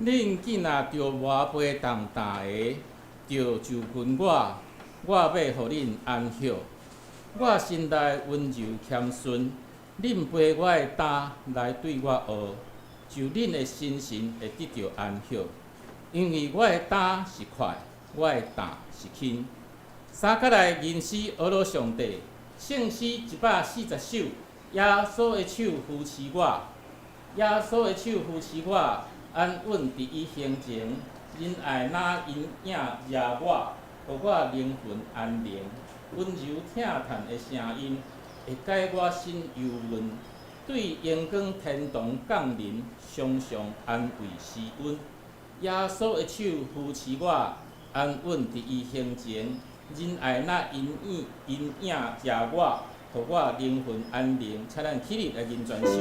恁囝若著無背重擔的，著就近我，我欲予恁安歇。我心內溫柔謙遜，恁背我的擔來對我學，就恁的心神會得著安歇。因為我的擔是快，我的擔是輕。三角來吟詩呵咾上帝，聖詩140首，耶穌的手扶持我，耶穌的手扶持我，安穩佇伊胸前，仁愛若陰影掠我，予我靈魂安寧。溫柔疼嘆的聲音，會解我心憂悶。對榮光天堂降臨，常常安慰施恩。耶穌的手扶持我，安穩佇伊胸前，仁愛若陰影陰影掠我，予我靈魂安寧。請咱起立來認全首。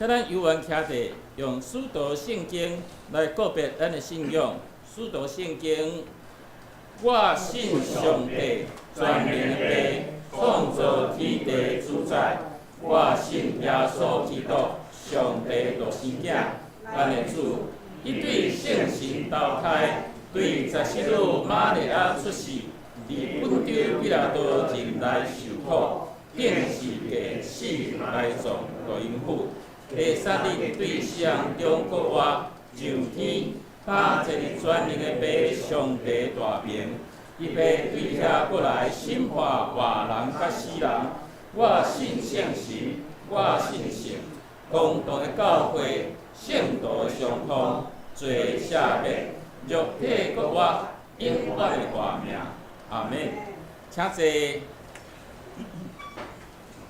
請咱猶原徛佇，用使徒聖經來告別咱的信仰。使徒聖經，我信上帝，全能的父，創造天地主宰。我信耶穌基督，上帝獨生囝，咱的主。伊對聖神投胎，對十七女瑪利亞出世，佇本丟彼拉多前來受苦，釘十架死埋葬落陰府。第三日對死人中復活，上天，他坐佇全能的父上帝大爿，伊欲對遐過來審判活人佮死人。我信聖神，我信聖公同的教會，聖徒的相通，罪赦免，肉體復活，永遠的活命。阿門。請坐。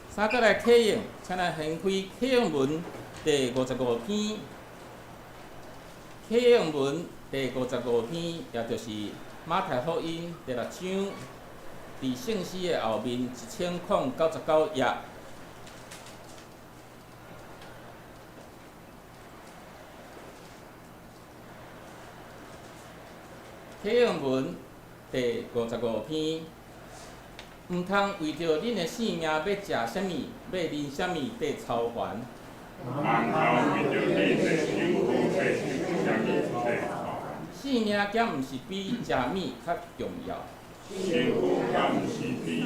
三閣來啟應，請咱掀開啟應文第五十五篇。啟應文第五十五篇，也就是馬太福音第六章，佇聖詩的後面1099頁。啟應文第五十五篇，毋通為著恁的性命欲食啥物，欲啉啥物，綴操煩。毋通為著恁的身軀欲穿啥物綴操煩。性命敢毋是比食物較重要？身軀敢毋是比衣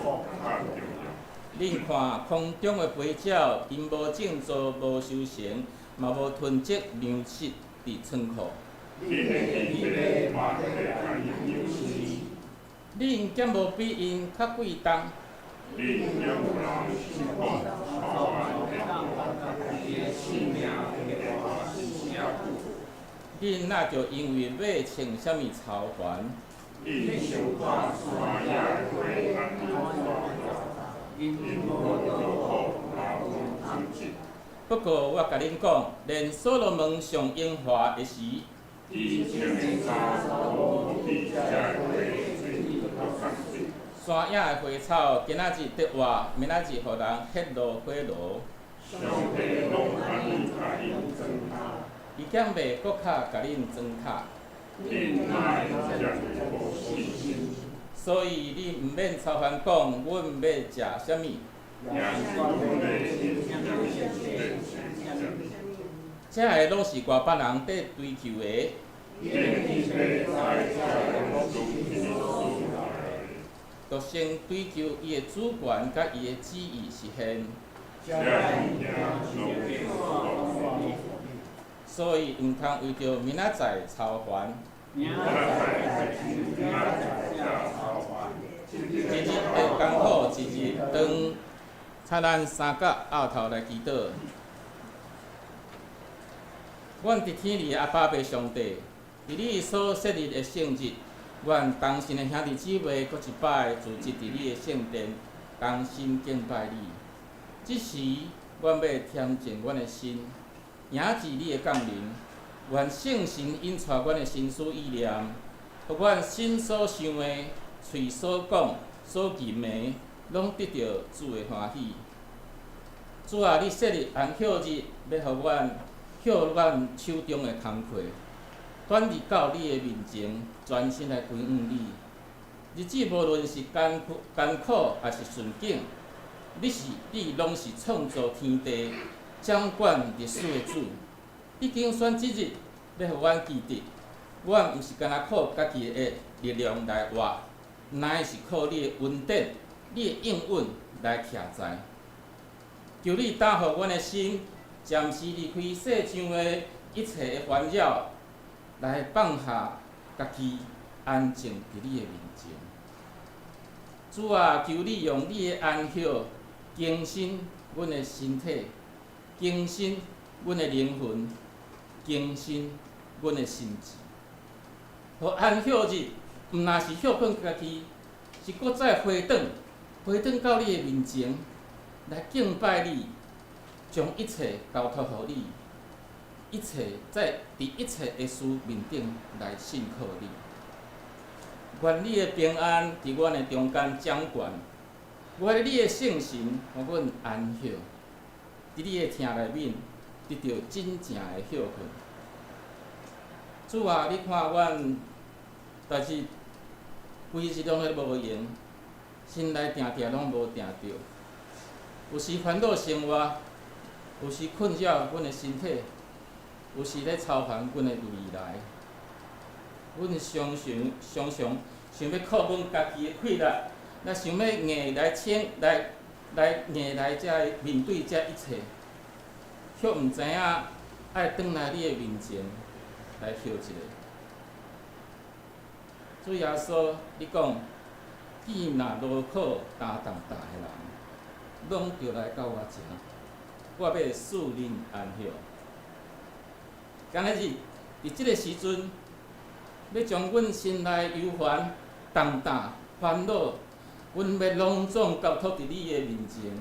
服較重要？恁看空中的飛鳥，𪜶無種作，無收成，嘛無囤積糧食佇倉庫。恁的天父嘛會共𪜶養飼。恁敢無比𪜶較貴重？恁敢有人想講操煩的性命會活遮久？恁若著因為欲穿啥物操煩？恁想看山野的花按呢大漢，𪜶無勞苦嘛無織織。不過我共恁講，連所羅門上榮華的時，伊穿的衫都無比這花水閣較水。山野的花草，今仔日得活，明仔日予人彼落火爐。上帝攏按呢共𪜶裝甲，伊敢袂閣較共恁裝甲？恁哪會遮爾無信心？所以恁毋免操煩講，阮欲食啥物？抑是阮欲飲啥物，欲穿啥物？這个攏是外邦人佇追求的。恁的天父知這个攏是恁所愛的。著先追求伊的主權佮伊的旨意實現。這物件攏會賜予恁。所以毋通為著明仔載操煩。明仔載明仔載操煩。一日的艱苦，一日當。請咱三角僫頭來祈禱。阮佇天裡的阿爸父上帝，佇你所設立的聖日，願同心的兄弟姊妹閣一擺聚集佇你的聖殿，同心敬拜你。這時，阮欲恬靜阮的心，迎接你的降臨。願聖神引帶阮的心思意念，予阮心所想的、喙所講、所吟的，攏得著主的歡喜。主啊，你設立安息日，欲予阮歇阮手中的工課，轉入到你的面前，專心來歸向你。日子無論是艱苦、艱苦，抑是順境，你攏是創造天地、掌管歷史的主。你揀選這日，欲予阮記得，阮毋是干焦靠家己的力量來活，乃是靠你的恩典、你的應允來徛在。求你擔予阮的心，暫時離開世上的一切的煩擾，來放下家己，安靜佇你的面前。主啊，求你用你的安息更新阮的身體，更新阮的靈魂，更新阮的心智。予安息日，毋但是歇睏家己，是閣再回轉，回轉到你的面前，來敬拜你，將一切交託予你，一切在佇一切的事面頂來信靠你。願你的平安佇阮的中間掌權，願你的聖神予阮安歇，佇你的疼內面得著真正的歇睏。主啊，你看阮，逐日規日攏咧無閒，心內定定攏無定著，有時煩惱生活，有時困擾阮的身體，有時咧操煩阮的未來。阮常常常常想欲靠阮家己的氣力，來想欲硬來撐，來來硬來遮面對這一切，卻毋知影愛轉來你的面前，來歇一下。主耶穌，你講，見若勞苦擔重擔的人，攏著來到我遮，我欲賜恁安歇。今仔日佇這个時陣，欲將阮心內憂煩、重擔、煩惱，阮欲攏總交託佇你的面前，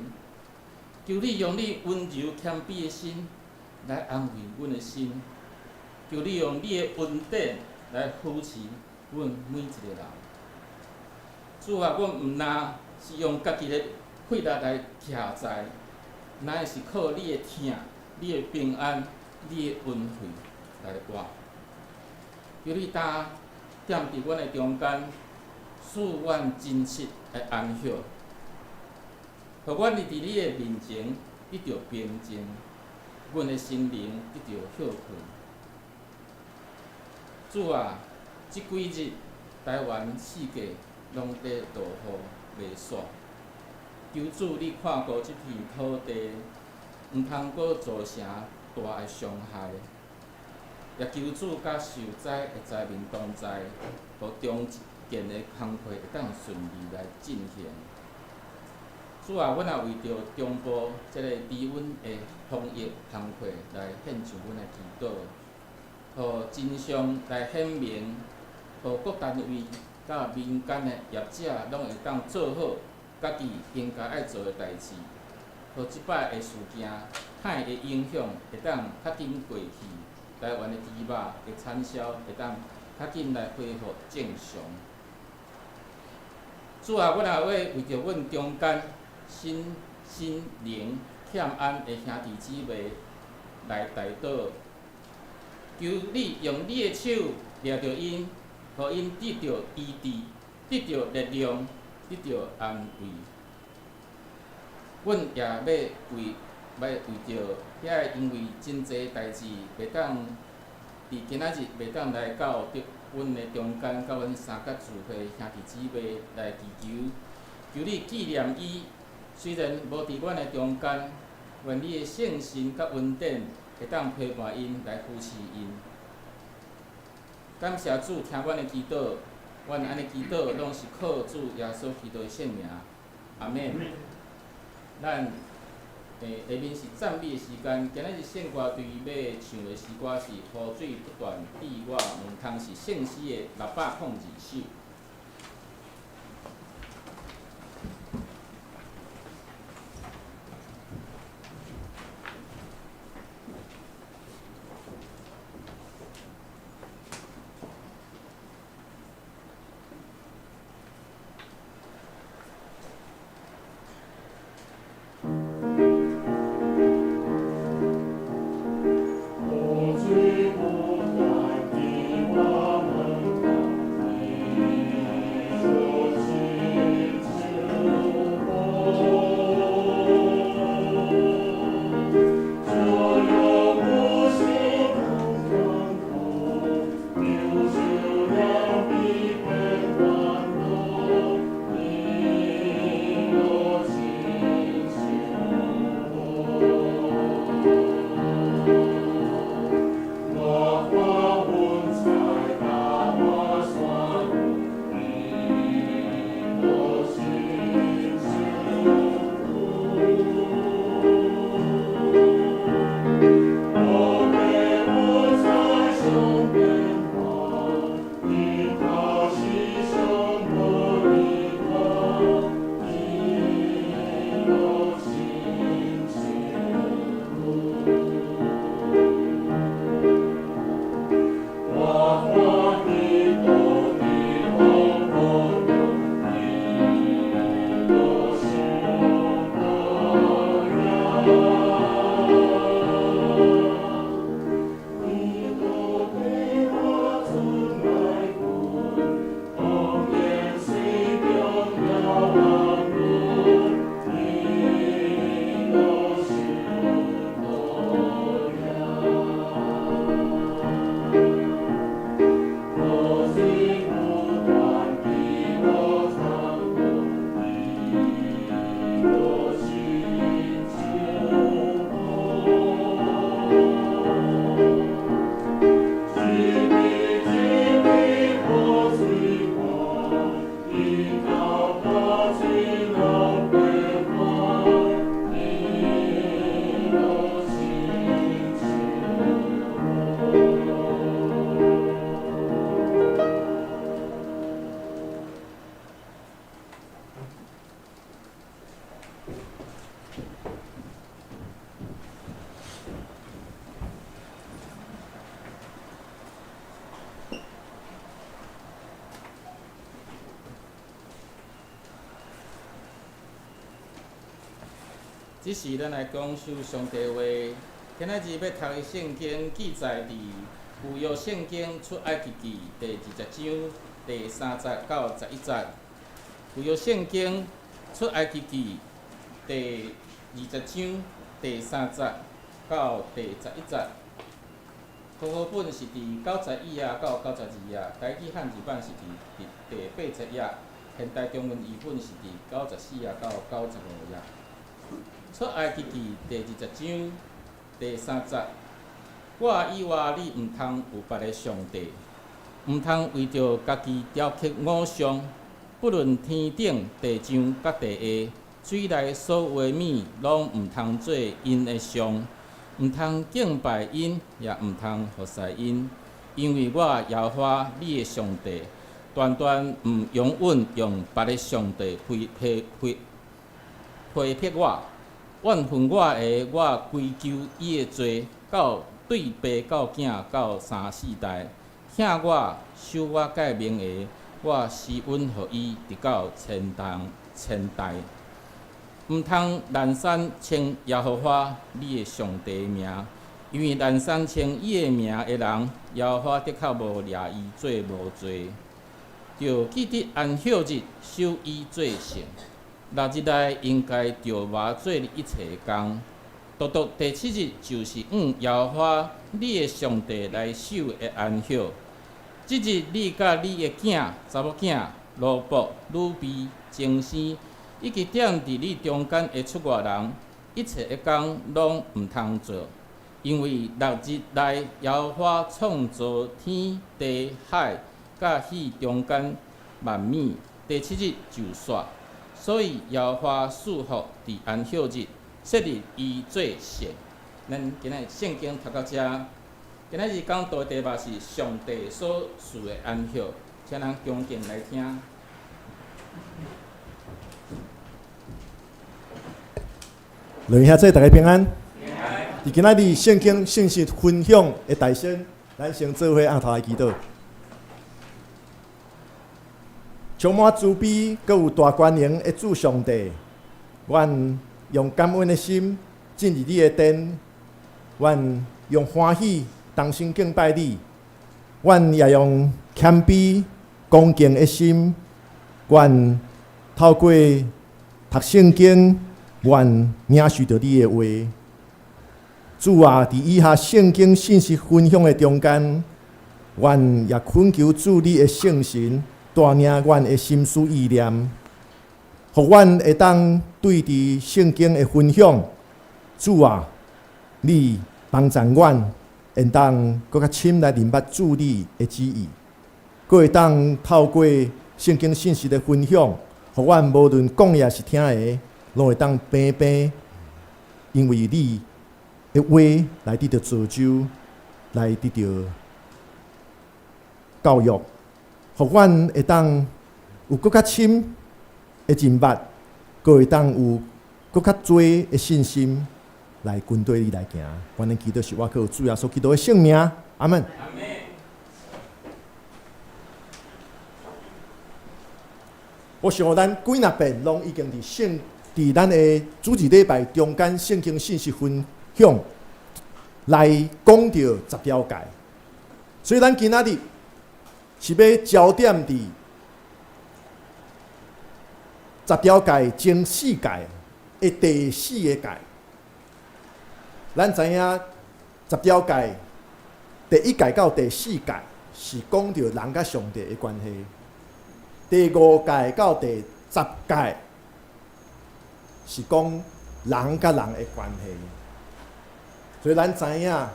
求你用你溫柔謙卑的心來安慰阮的心，求你用你的恩典來扶持阮每一个人。主啊，阮毋但是用家己的氣力來徛在，乃是靠你的疼、你的平安、你的恩惠來活。求你擔踮佇阮的中間，賜阮真實的安歇，予阮佇你的面前得著平靜，阮的心靈得著歇睏。主啊，這幾日台灣四界攏佇落雨袂煞，求主你看顧這片土地，毋通閣造成大的傷害。也求主佮受災的災民同在，予重建的工課會當順利來進行。主啊，阮也為著中部這个低溫的防疫工課來獻上阮的祈禱，予真相來顯明，予各單位佮民間的業者攏會當做好家己應該愛做的代誌，予這擺的事件歹的影響會當較緊過去，台灣的豬肉的產銷會當較緊來恢復正常。主啊，阮也欲為著阮中間身心靈欠安的兄弟姊妹來代禱，求你用你的手掠著𪜶，予𪜶得著醫治，得著力量，得著安慰。阮也欲為著遐个因為真濟代誌袂當佇今仔日袂當來到阮的中間，佮阮相佮聚會兄弟姊妹來祈求，求你紀念伊。雖然無佇阮的中間，願你的聖神佮恩典會當陪伴𪜶來扶持𪜶。感謝主聽阮的祈禱，阮按呢祈禱攏是靠主耶穌基督的聖名，阿們。咱下面是讚美的時間，今仔日聖歌隊欲唱的詩歌是《雨水不斷滴我門窗》，是聖詩的602首。雨水不斷滴我門窗。這時咱來講述上帝話。今仔日欲讀的聖經記載佇舊約聖經出埃及記第20章第3節到11節。舊約聖經出埃及記第二十章第三節到第11節。和合本是佇91頁到92頁，台語漢字版是佇第80頁，現代中文譯本是佇94頁到95頁。出埃及記第二十章第三節，我以外你毋通有別个上帝，毋通為著家己雕刻偶像，不論天頂、地上佮地下，水內所有的物，攏毋通做𪜶的像，毋通敬拜𪜶，也毋通服侍𪜶，因為我耶和華你的上帝，斷斷毋容允用別个上帝批批批批評我。怨恨我的，我歸咎伊的罪，到對爸到囝到三四代。疼我、守我誡命的，我施恩予伊，直到千代千代。毋通濫訕稱耶和華你的上帝的名，因為濫訕稱伊的名的人，耶和華的確無掠伊做無罪。著記得安息日，守伊做聖。六日內應該著麻做一切工，獨獨第七日就是向耶和華你的上帝來守的安息。這日你佮你的囝、查某囝、奴僕、女婢、童生，以及踮佇你中間的出外人，一切的工攏毋通做，因為六日內耶和華創造天地海，佮彼中間萬物，第七日就煞。所以耶和華賜福佇安息日，設立伊做聖。咱今仔日聖經讀到遮，今仔日講道的題目是上帝所賜的安息，請咱恭敬來聽。兩位兄弟，大家平安。佇今仔日聖經信息分享的大先，咱先做伙按頭來祈禱。充滿慈悲、閣有大權能的主上帝，阮用感恩的心進入你的殿，阮用歡喜同心敬拜你，阮也用謙卑恭敬的心，阮透過讀聖經，阮領受著你的話。主啊，佇以下聖經信息分享的中間，阮也懇求主你的聖神帶領阮的心思意念，予阮會當對佇聖經的分享，主啊，你幫助阮會當閣較深來認捌主你的旨意，閣會當透過聖經信息的分享，予阮無論講的抑是聽的，攏會當平平，因為你的話來得著造就，來得著教育。予阮會當有閣較深的認捌，閣會當有閣較濟的信心來跟綴你來行。阮的祈禱是倚靠主耶穌基督的聖名，阿門。我想咱幾若遍攏已經佇聖佇咱的主日禮拜中間聖經信息分享來講著十條誡，所以咱今仔日是欲焦點佇十條誡前四誡的第四个誡。咱知影十條誡第一誡到第四誡是講著人佮上帝的關係，第五誡到第十誡是講人佮人的關係。所以咱知影，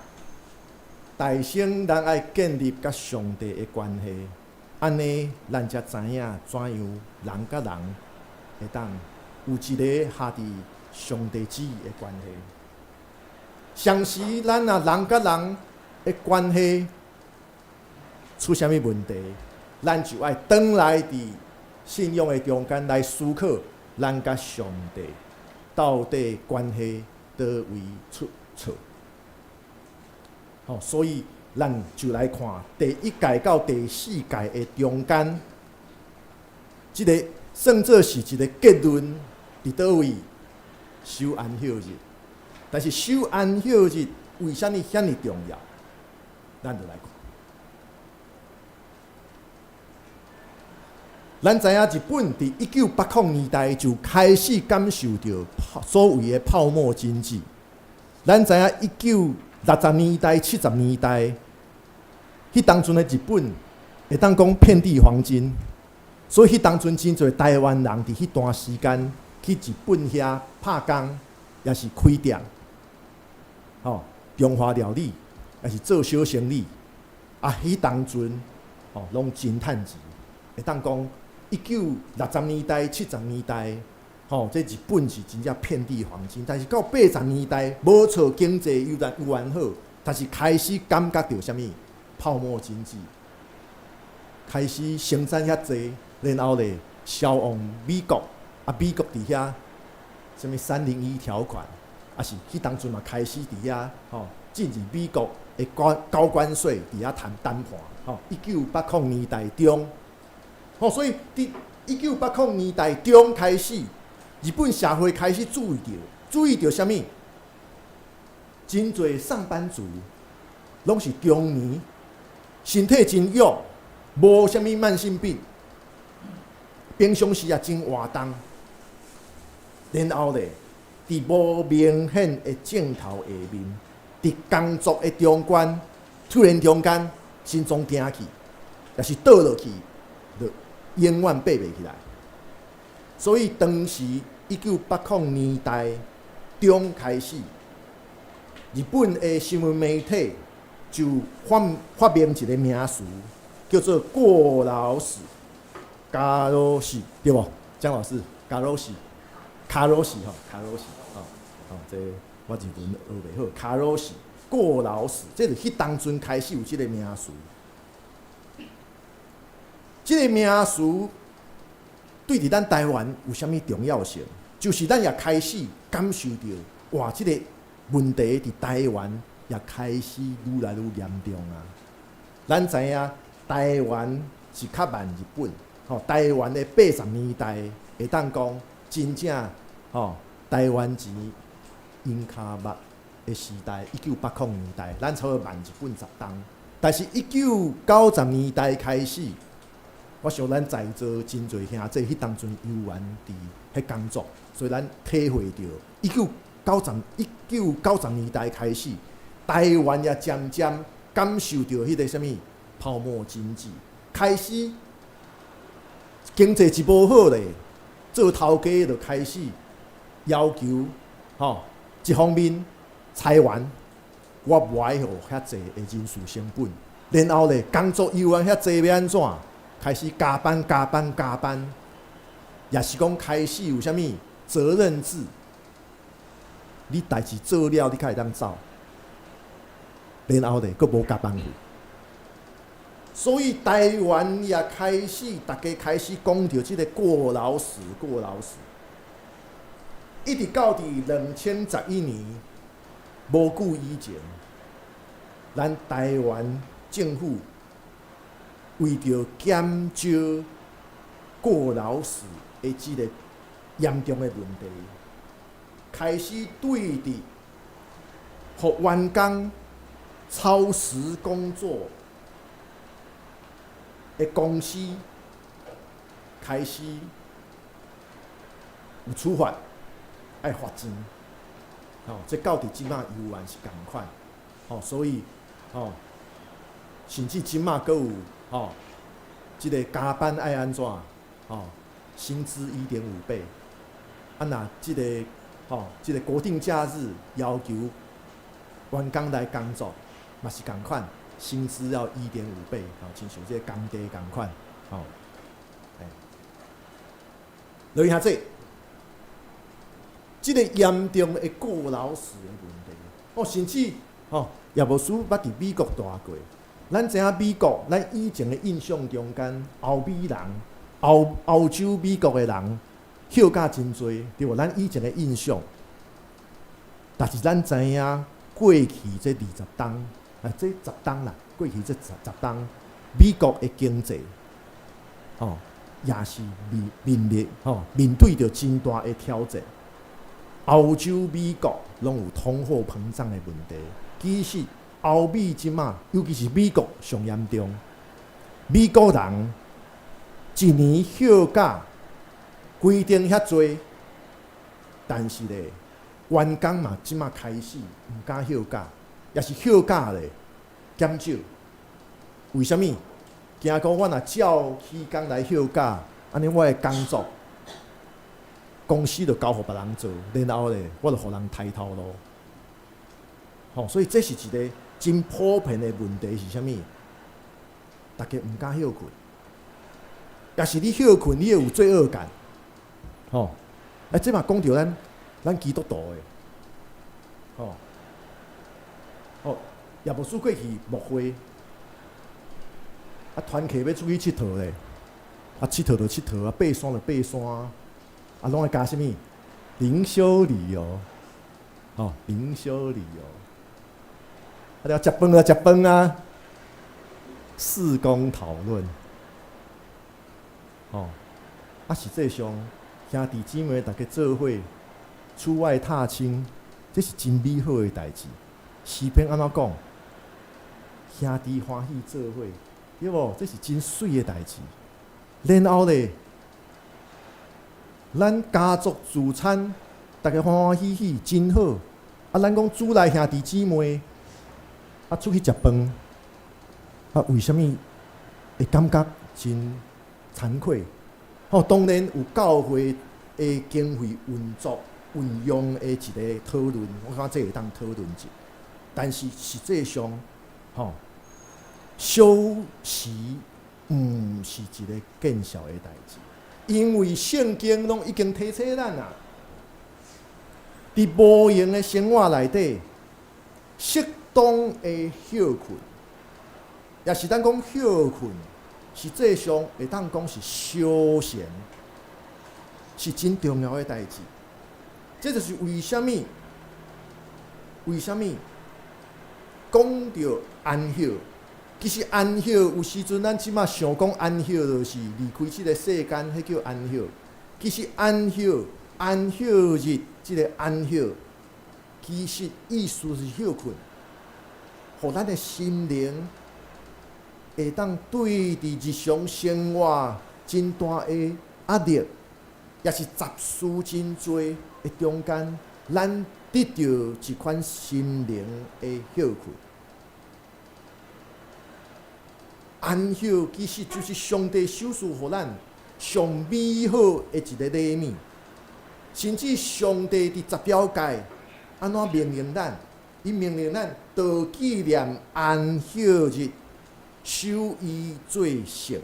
大先咱愛建立佮上帝的關係，按呢咱才知影怎樣人佮人會當有一个合佇上帝旨意的關係。常時咱若人佮人的關係出啥物問題，咱就愛轉來佇信仰的中間來思考，咱佮上帝到底關係佗位出錯。所以咱就來看第一誡到第四誡的中間，這个算做是一个結論佇佗位？守安息日。但是守安息日為啥物遐爾重要？咱就來看。咱知影日本佇1980年代就開始感受著所謂的泡沫經濟。咱知影1960年代、70年代，彼當陣的日本會當講遍地黃金，所以彼當陣真濟台灣人佇彼段時間去日本遐拍工，抑是開店，吼，中華料理，抑是做小生意，啊，彼當陣吼攏真趁錢，會當講。1960年代、70年代，吼，這日本是真正遍地黃金。但是到80年代，無錯，經濟猶原猶原好，但是開始感覺著啥物泡沫經濟，開始生產遐濟，然後咧銷往美國，啊，美國佇遐啥物301條款，啊是彼當陣嘛開始佇遐吼進入美國的高關稅佇遐談談判，吼，1980年代中。吼，所以佇1980年代中開始，日本社會開始注意著，注意著啥物？真濟上班族攏是中年，身體真弱，無啥物慢性病，平常時也真活動。然後咧，佇無明顯的症頭下面，佇工作的中間，突然中間心臟停去，抑是倒落去，就永遠爬袂起來。所以當時1980年代中開始，日本的新聞媒體就發明一個名詞，叫做過勞死、過勞死，對無？江老師，過勞死、過勞死吼，過勞死吼，吼，這我日文學袂好，過勞死、過勞死，這就彼當陣開始有這個名詞。這個名詞對佇咱台灣有啥物重要性？就是咱也開始感受著，哇！這個問題佇台灣也開始愈來愈嚴重啊！咱知影台灣是較慢日本，吼，台灣的80年代會當講真正吼台灣錢用跤目的時代，1980年代，咱差不多慢日本10冬。但是，1990年代開始，我想咱在座真濟兄弟，彼當陣猶原佇彼工作，所以咱體會著1990年代開始，台灣也漸漸感受著彼個啥物泡沫經濟，開始經濟一無好咧，做頭家就開始要求，吼，一方面裁員，我無愛予遐濟的人事成本，然後咧工作猶原遐濟欲按怎？開始加班、加班、加班，也是講開始有啥物責任制？你代誌做了，你才會當走。然後咧，閣無加班費。所以台灣也開始，大家開始講著這個過勞死、過勞死，一直到佇2011年，無久以前，咱台灣政府為著減少過勞死的這個嚴重的問題，開始對佇予員工超時工作的公司開始有處罰，愛罰錢。吼，這到佇這馬猶原是仝款。吼，所以吼，甚至這馬閣有吼，這個加班愛按怎？吼，薪資1.5倍。啊，若這個吼，這個國定假日要求員工來工作，嘛是仝款，薪資要1.5倍，吼，親像這個工地仝款，吼。欸，落去遐這，這個嚴重的過勞死的問題，哦，甚至吼，葉牧師捌佇美國蹛過。咱知影美國，咱以前的印象中間，歐美人、歐洲、美國的人休假真濟，對無？咱以前的印象，但是咱知影過去這20冬，啊，這10冬啦，過去這10冬，美國的經濟，吼，也是面臨吼面對著真大的挑戰。歐洲、美國攏有通貨膨脹的問題。其實歐美這馬，尤其是美國上嚴重。美國人一年休假規定遐濟，但是咧，員工嘛這馬開始毋敢休假，抑是休假咧減少。為啥物？驚講我若照期工來休假，按呢我的工作公司就交予別人做，然後咧我就予人刣頭路。吼，所以這是一個真普遍的問題是啥物？大家毋敢歇睏，抑是你歇睏，你會有罪惡感。吼，啊，這嘛講著咱基督徒的，吼，吼，葉牧師過去牧會，啊，團契欲出去𨑨迌咧，啊，𨑨迌就𨑨迌啊，爬山就爬山啊，啊，攏愛加啥物？靈修旅遊，吼，靈修旅遊，啊，了食飯就食飯啊，事工討論，吼，啊，實際上兄弟姊妹逐家做伙出外踏青，這是真美好的代誌。詩篇按怎講？兄弟歡喜做伙，對無？這是真媠的代誌。然後咧，咱家族聚餐，逐家歡歡喜喜，真好。啊，咱講主內兄弟姊妹，啊，出去食飯，啊，為啥物會感覺真慚愧？吼，當然有教會的經費運作運用的一個討論，我感覺這會當討論者。但是實際上，吼，小時毋是一個見效的代誌，因為聖經攏已經提醒咱啊，佇無閒的生活內底，適當的歇睏，抑是咱講歇睏，實際上會當講是休閒，是真重要的代誌。這就是為啥物？為啥物講著安歇？其實安歇有時陣，咱這馬想講安歇，就是離開這個世間，彼叫安歇。其實安歇、安息日，這個安歇，其實意思是歇睏，予咱的心靈會當對佇日常生活真大的壓力，抑是雜事真濟的中間，咱得著一款心靈的歇睏。安歇其實就是上帝賞賜予咱上美好的一個禮物，甚至上帝佇十條誡按怎命令咱？伊命令咱著紀念安息日，守伊做聖，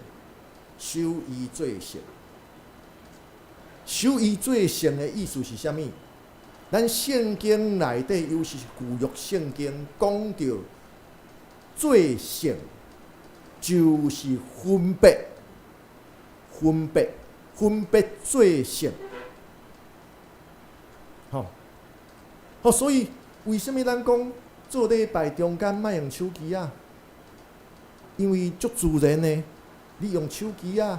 守伊做聖，守伊做聖的意思是啥物？咱聖經內底，尤其是舊約聖經，講著做聖，就是分別、分別、分別做聖。吼，好，所以為啥物咱講做禮拜中間莫用手機仔？因為足自然的，你用手機仔，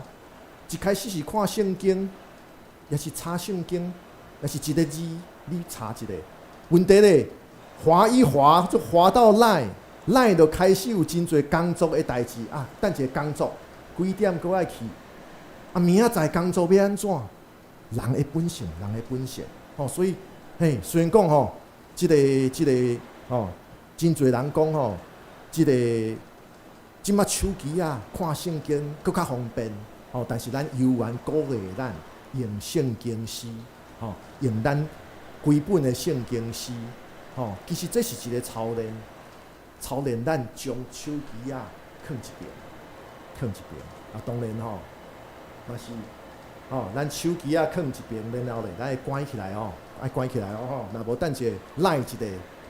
一開始是看聖經，抑是查聖經，抑是一個字你查一個。問題咧，滑一滑就滑到 Line，Line 就開始有真濟工作的代誌啊！等一下工作幾點閣愛去？啊，明仔載工作欲按怎？人的本性，人的本性，吼，所以，嘿，雖然講吼，這個吼，真濟人講吼，這個這馬手機仔看聖經閣較方便，吼，但是咱猶原鼓勵咱用聖經詩，吼，用咱規本的聖經詩，吼，其實這是一個操練。操練咱將手機仔囥一邊，囥一邊。啊，當然吼，嘛是吼，咱手機仔囥一邊，然後咧，咱愛關起來吼，愛關起來哦吼。若無等一下 LINE 一個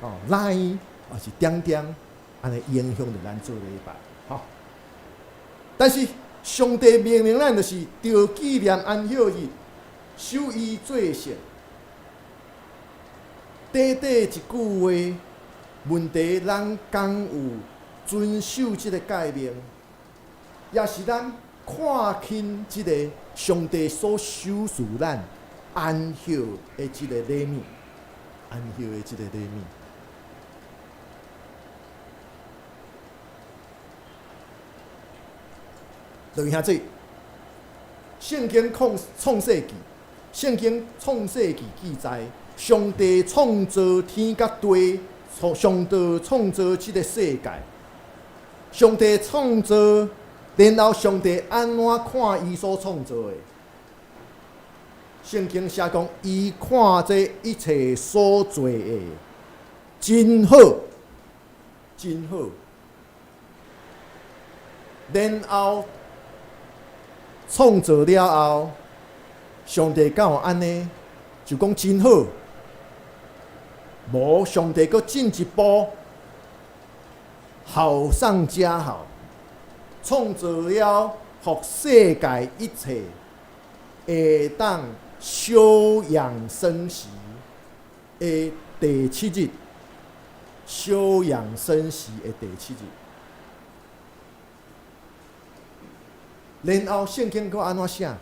吼，LINE 抑是點點，按呢影響著咱做禮拜，吼。但是上帝命令咱就是著紀念安息日，守伊做聖。短短一句話。問題，咱敢有遵守這個誡命，抑是咱看輕這個上帝所賞賜咱安息的這個禮物？安息的這个禮物。各位兄弟，聖經創世記，聖經創世記記載，上帝創造天佮地，上帝創造這个世界，上帝創造，然後上帝按怎看伊所創造的？聖經寫講，伊看這一切所做的真好，真好。然後創造了後，上帝敢有按呢？就講真好。無，上帝閣進一步，好上加好，創造了予世界一切會當休養生息的第七日，休養生息的第七日。然後聖經閣按怎寫？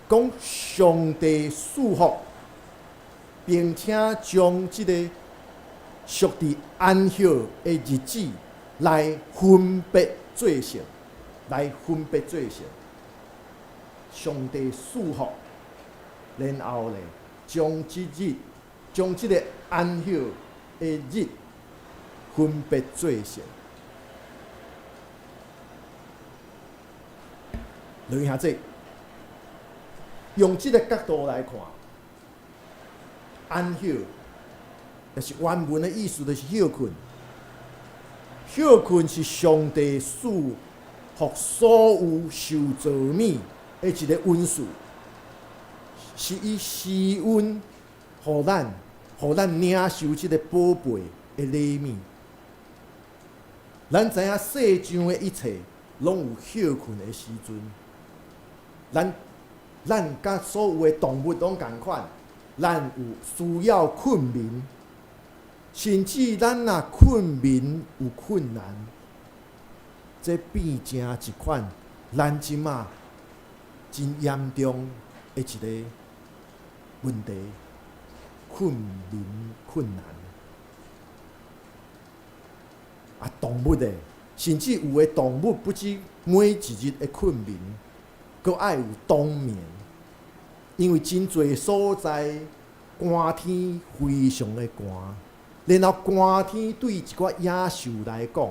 講上帝賜福，並且將這個屬佇安息的日子來分別做聖，來分別做聖。上帝賜福，然後咧，將這日，將這個安息的日分別做聖。各位兄弟，用這个角度來看，安息就是原文的意思，就是歇睏。歇睏是上帝賜予所有受造物的一个恩賜，是伊施恩予咱，予咱領受這个寶貝的禮物。咱知影世上的一切攏有歇睏的時陣。咱佮所有的動物攏仝款，咱有需要睏眠，甚至咱若睏眠有困難，這變成一款咱這馬真嚴重的一個問題，睏眠困難。啊，動物的，甚至有的動物不止每一日會睏眠。閣愛有冬眠，因為真濟所在寒天非常的寒，然後寒天對一寡野獸來講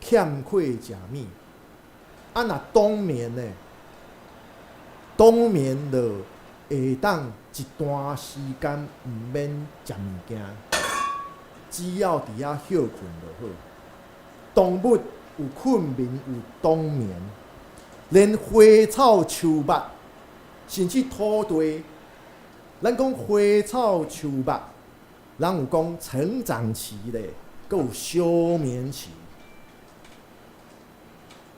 欠缺食物，啊若冬眠呢？冬眠就會當一段時間毋免食物件，只要佇遐歇睏就好。動物有睏眠，有冬眠。連花草樹木，甚至土地，咱講花草樹木，咱有講成長期咧，閣有休眠期。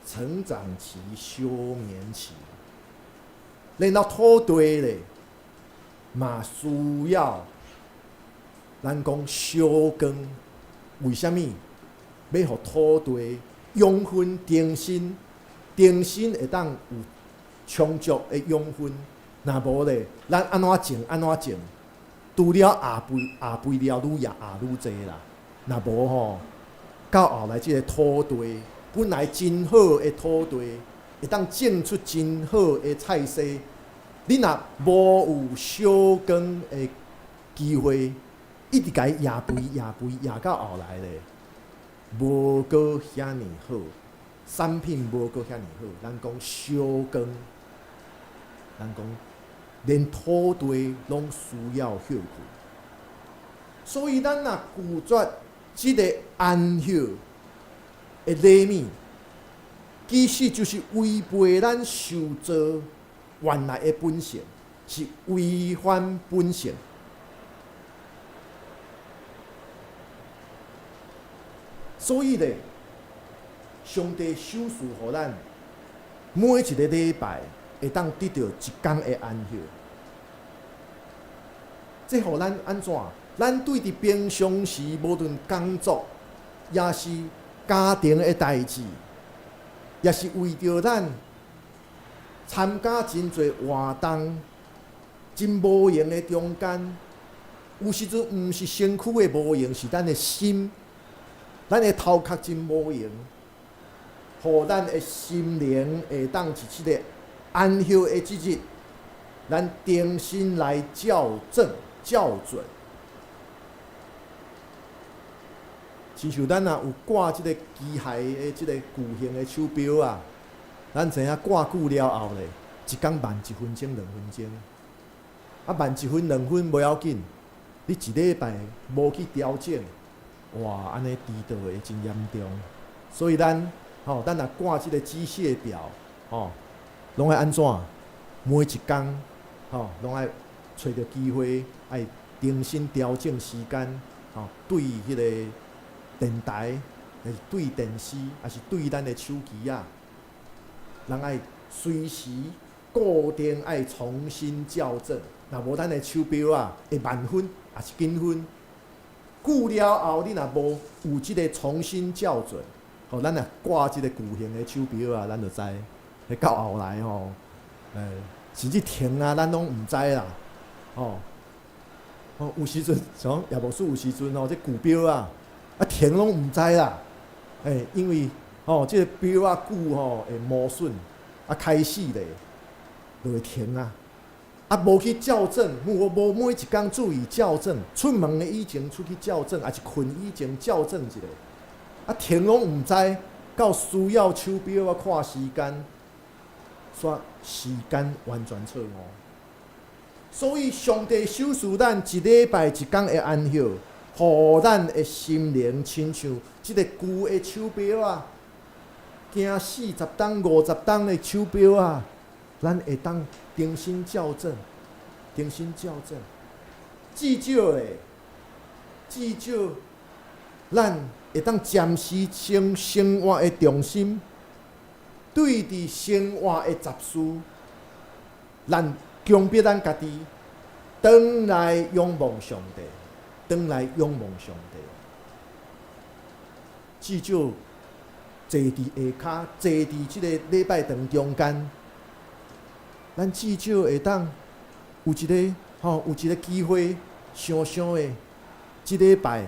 成長期、休眠期，然後土地咧，嘛需要咱講休耕。為啥物？欲予土地養分重新。重新會當有充足的養分，若無咧，咱按怎種按怎種，除了下肥下肥料愈也下愈濟啦。若無吼，到後來這个土地本來真好的土地，會當種出真好的菜色，你若無有休耕的機會，一直共伊掖肥掖肥掖到後來咧，無閣遐爾好。產品無閣遐爾好，咱講休耕，咱講連土地攏需要歇睏，所以咱若拒絕這个安息的禮物，其實就是違背咱受造原來的本性，是違反本性。所以咧，上帝賞賜予咱每一个禮拜會當得著一工的安息。這予咱按怎？咱對佇平常時，無論工作，抑是家庭的代誌，抑是為著咱參加真濟活動，真無閒的中間，有時陣毋是身軀的無閒，是咱的心，咱的頭殼真無閒，予咱的心靈會當佇這个安息的之日，咱重新來校正、校準。親像咱若有掛這个機械的這个巨型的手錶啊，咱知影掛久了後咧，一工慢一分鐘、2分鐘，啊慢一分、兩分無要緊，你一禮拜無去調整，哇，按呢遲到會真嚴重。所以咱吼，咱若掛這个機械錶，吼，攏愛按怎？每一工吼，攏愛揣著機會，愛重新調整時間，吼，對彼个電台，抑是對電視，抑是對咱的手機仔，人愛隨時固定愛重新校正。若無咱的手錶仔會慢分，抑是緊分。久了後，你若無有這个重新校準，吼，咱若掛這个巨型的手錶仔，咱就知，彼到後來吼，甚至停啊，咱攏毋知啦，吼。吼，有時陣像葉牧師有時陣吼，這舊錶仔。啊，停攏毋知啦，因為吼，這个錶仔久吼會磨損，啊開始咧就會停啊，啊無去校正，無每一工注意校正，出門的以前出去校正，抑是睏以前校正一下，啊停攏毋知，到需要手錶仔看時間，煞時間完全錯誤。所以上帝賞賜咱一禮拜一工的安息。予咱的心靈親像這个舊的手錶仔，行40冬、50冬的手錶仔，咱會當重新校正，重新校正。至少咧，至少咱會當暫時將生活的重心，對佇生活的雜事，咱強迫咱家己，轉來仰望上帝。轉來仰望上帝，至少坐佇下跤，坐佇這个禮拜堂中間，咱至少會當有一个吼，有一个機會，想想的，這禮拜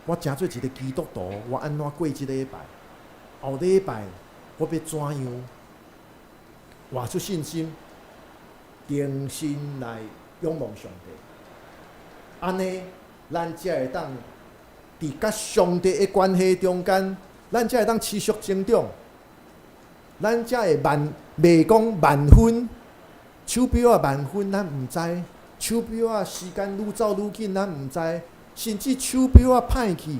我成做一个基督徒，我按怎過這禮拜？後禮拜我欲怎樣？活出信心，重新來仰望上帝。按呢，咱才會當佇佮上帝的關係中間，咱才會當持續成長，咱才會慢，袂講慢分，手錶仔慢分，咱毋知；手錶仔時間愈走愈緊，咱毋知；甚至手錶仔歹去，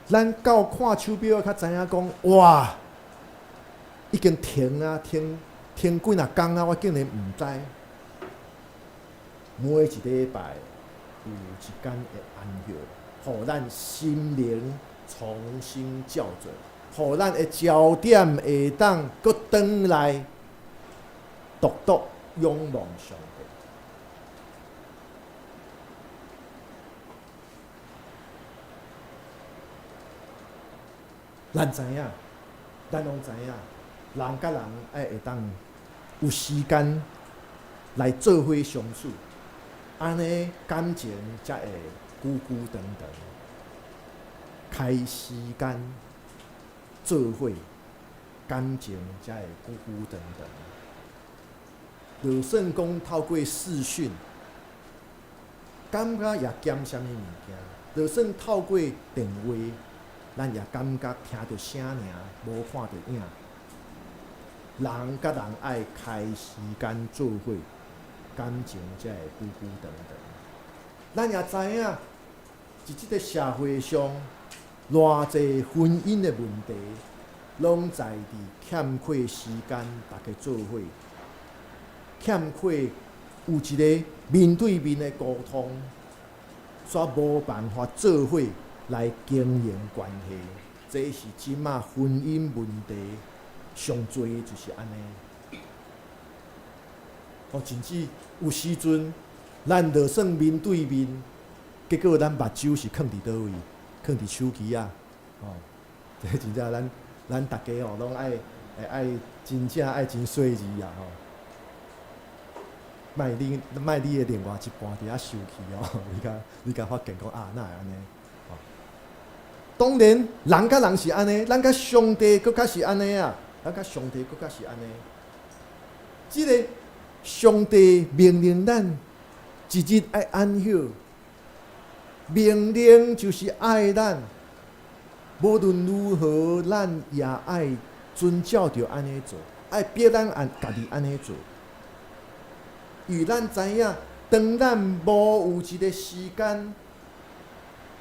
咱到看手錶仔，較知影講，哇，已經停啊，停停幾若工啊，我竟然毋知。每一禮拜。有一工的安息，予咱心靈重新校準，予咱的焦點會當閣轉來，獨獨仰望上帝。咱知影，咱攏知影，人佮人愛會當有時間來做伙相處。按呢感情才會久久長長。開時間做伙，感情才會久久長長。就算講透過視訊，感覺也減啥物物件；就算透過電話，咱也感覺聽著聲爾，無看著影。人佮人愛開時間做伙。感情才會久久長長。咱也知影，佇這个社會上，偌濟婚姻的問題，攏在佇欠缺時間，大家做伙，欠缺有一个面對面的溝通，煞無辦法做伙來經營關係。這是這馬婚姻問題上濟就是按呢。哦，甚至有時陣，咱就算面對面，結果咱目睭是囥佇佗位，囥佇手機仔，吼，這真正咱咱逐家吼攏愛會愛真正愛真細膩啊吼。莫你莫你的另外一半佇遐受氣哦，你敢你敢發現講啊，哪會按呢？當然，人佮人是按呢，咱佮上帝閣較是按呢啊，咱佮上帝閣較是按呢。這个上帝命令咱一日愛安歇，命令就是愛咱，無論如何，咱也愛遵照著按呢做，愛逼咱按家己按呢做。因為咱知影，當咱無有一个時間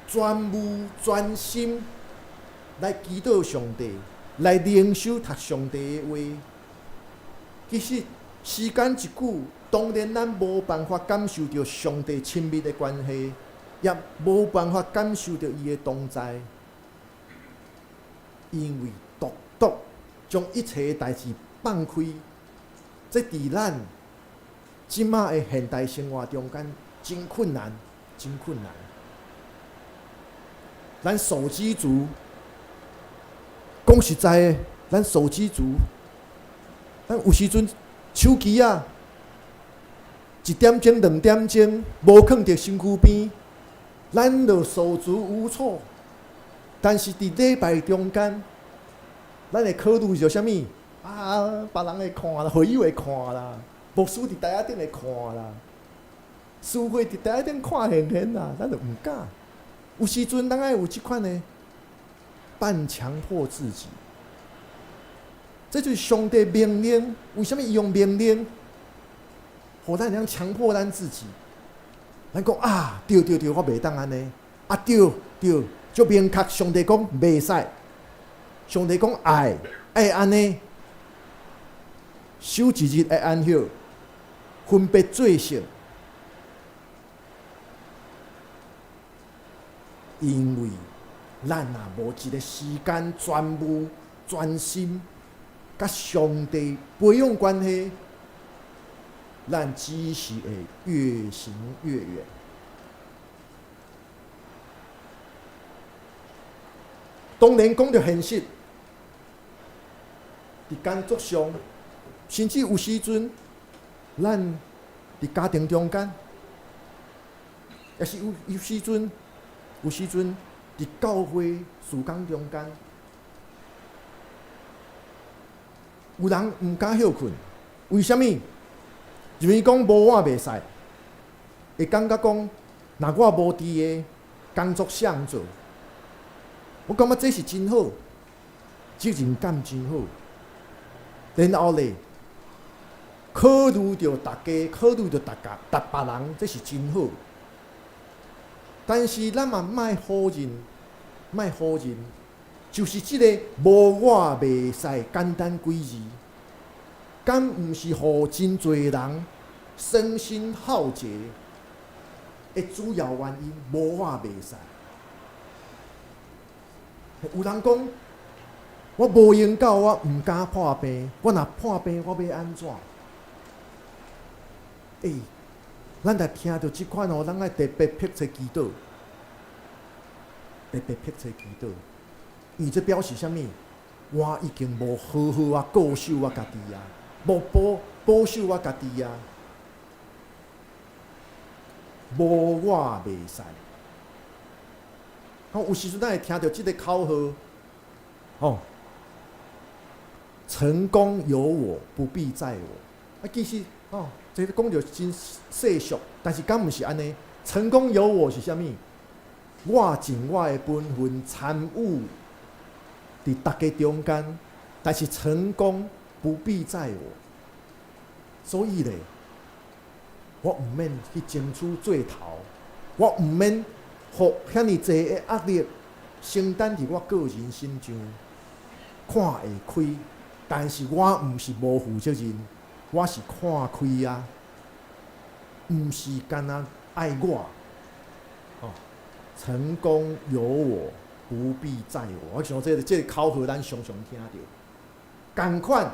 專務專心來祈禱上帝，來靈修讀上帝的話，其實時間一久，當然咱無辦法感受著上帝親密的關係，也無辦法感受著伊的同在，因為獨獨將一切代誌放開，這佇咱這馬的現代生活中間真困難，真困難。咱手機族，講實在的，咱手機族，咱有時陣手機啊，一點鐘、兩點鐘無囥佇身軀邊，咱就手足無措。但是佇禮拜中間，咱會考慮著啥物？啊，別人會看啦，會友會看啦，牧師佇台仔頂會看啦，司會佇台仔頂看現現啦，咱就毋敢。有時陣咱愛有這款的半強迫自己，這就是上帝命令。為啥物伊用命令，予咱會當強迫咱自己？咱講啊，對對對，我袂當按呢。啊，對對，足明確，上帝講袂使，上帝講愛愛按呢，守一日愛安歇，分別做聖。因為咱若無一个時間專務專心，佮上帝培養關係，咱只是會越行越遠。當然講著現實，佇工作上，甚至有時陣，咱佇家庭中間，也是有有時陣。有時陣佇教會事工中間，有人毋敢歇睏，為啥物？因為講無我袂使，會感覺講，若我無佇个工作啥人做？我感覺這是真好，責任感真好。然後咧，考慮著大家，考慮著大家，逐別人，這是真好。但是咱嘛莫否認，莫否認，就是這个無我袂使簡單幾字，敢毋是予真濟人傷心耗竭的主要原因？無我袂使。有人講，我無閒到，我毋敢破病。我若破病，我欲按怎？欸，咱若聽著這款吼，咱愛特別迫切祈禱，特別迫切祈禱，因為這表示啥物？我已經無好好啊顧守我家己啊，無保保守我家己啊，無我袂使。吼，有時陣咱會聽著這个口號，吼，成功有我，不必在我。啊，其實吼，這个講著真世俗，但是敢毋是按呢？成功有我是啥物？我盡我的本分參與佇大家中間，但是成功不必在我。所以咧，我毋免去爭取做頭，我毋免予遐爾濟的壓力承擔佇我個人身上，看會開，但是我毋是無負責任，我是看開啊，毋是干焦愛我。哦，成功有我，不必在我。我想這个口號，咱常常聽著。仝款，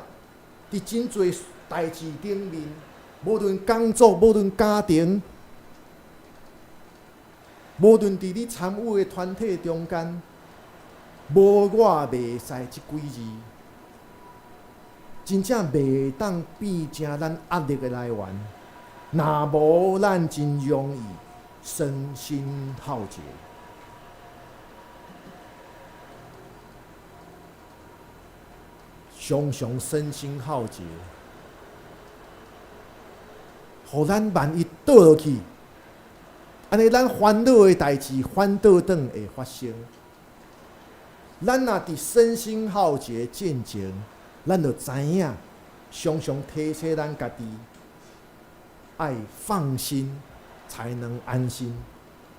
佇真濟代誌頂面，無論工作，無論家庭，無論佇你參與的團體中間，無我袂使這幾字，真正袂當變成咱壓力的來源。若無咱真容易身心耗竭，常常身心耗竭，予咱萬一倒落去，按呢咱煩惱的代誌反倒轉會發生。咱若佇身心耗竭進前，咱就知影，常常提醒咱家己，愛放心才能安心。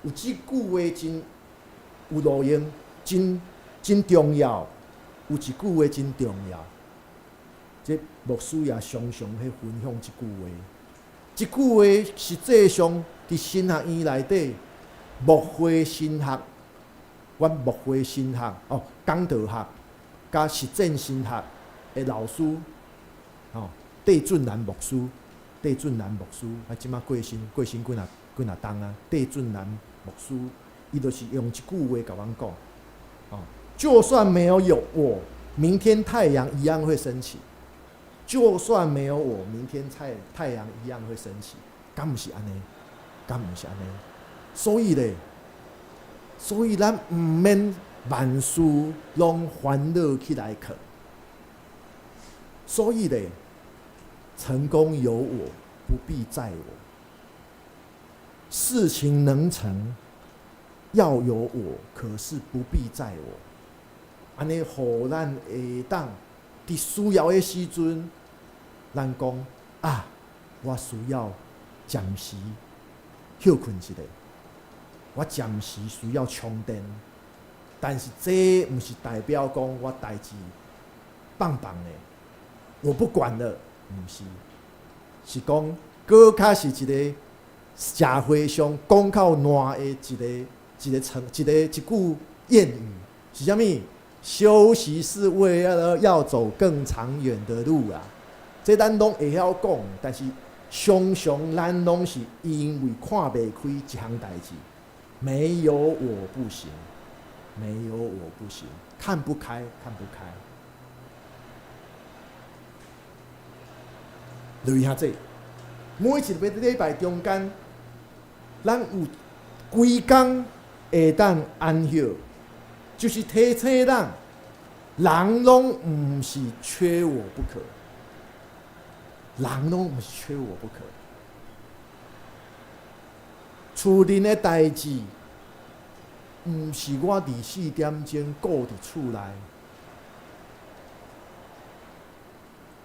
有這句話真有路用，真真重要。有一句話真重要，這牧師也常常去分享這句話。這句話實際上佇神學院內底，牧會神學，阮牧會神學哦，講道學佮實踐神學的老師，哦，戴俊南牧師，戴俊南牧師，啊，這馬過身過身幾若幾若冬啊，戴俊南牧師，伊就是用這句話共阮講，哦，就算沒有有我，明天太陽一樣會升起。就算沒有我，明天太陽一樣會升起。敢毋是按呢？敢毋是按呢？所以咧，所以咱毋免萬事攏煩惱起來去。所以咧，成功有我，不必在我。事情能成，要有我，可是不必在我。按呢，予咱會當佇需要的時陣，咱講啊，我需要暫時歇睏一下，我暫時需要充電。但是這毋是代表講我代誌放放的，我不管了，毋是，是講閣較是一個社會上講較爛的一個一個成一個一句諺語，是啥物？休息是為了要走更長遠的路啊！這咱攏會曉講，但是常常咱攏是因為看袂開一項代誌，沒有我不行，沒有我不行，看不開，看不開。留意下這，每一個禮拜中間，咱有幾工會當安歇。就是提醒咱，人攏毋是缺我不可，人攏毋是缺我不可。厝內的代誌，毋是我24點鐘顧佇厝內。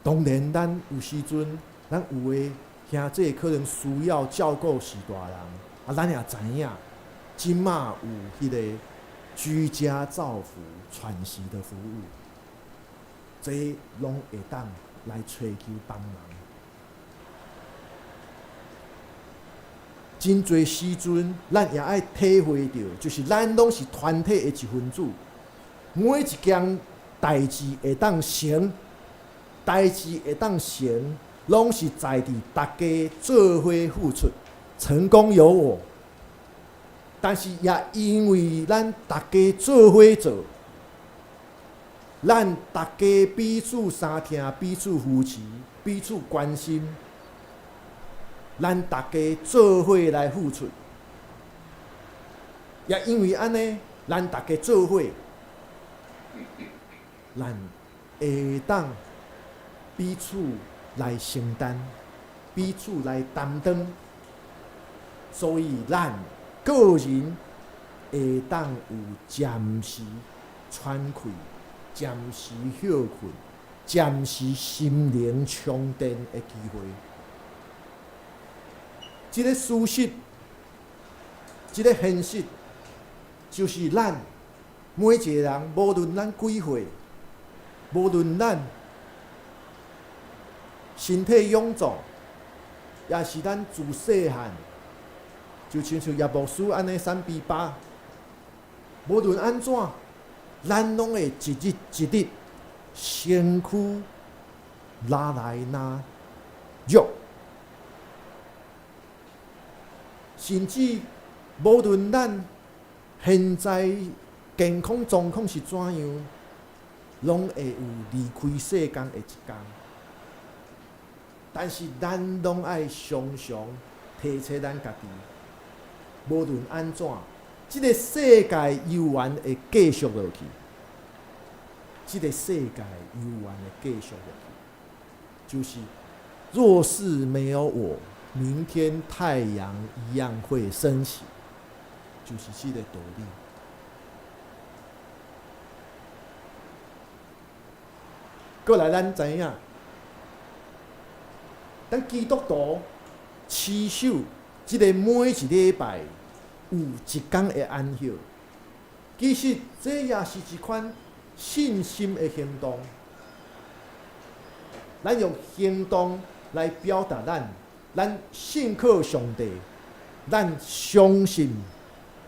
當然，咱有時陣，咱有的兄弟可能需要照顧序大人，啊，咱也知影，這馬有彼個居家照護、喘息的服務，這攏會當來揣求幫忙。真濟時陣，咱也愛體會著，就是咱攏是團體的一分子，每一件代誌會當成，代誌會當成，攏是在佇大家做伙付出，成功有我。但是也因為咱大家做伙做，咱大家彼此相疼、彼此扶持、彼此關心，咱大家做伙來付出。也因為按呢，咱大家做伙，咱會當彼此來承擔，彼此來擔當，所以咱個人會當有暫時喘氣、暫時歇睏、暫時心靈充電的機會。這個事實，這個現實，就是咱每一個人，無論咱幾歲，無論咱身體臃腫，抑是咱自細漢，就親像葉牧師按呢3比8，無論按怎，咱攏會一日一日身軀愈來愈弱，甚至無論咱現在健康狀況是怎樣，攏會有離開世間的一天。但是咱攏愛常常提醒咱家己，無論按怎，這个世界猶原會繼續落去。這个世界猶原會繼續落去，就是若是沒有我，明天太陽一樣會升起，就是這個道理。過來，咱知影，咱基督徒持守這个每一禮拜有一工的安息，其實這也是一款信心的行動。咱用行動來表達咱，咱信靠上帝，咱相信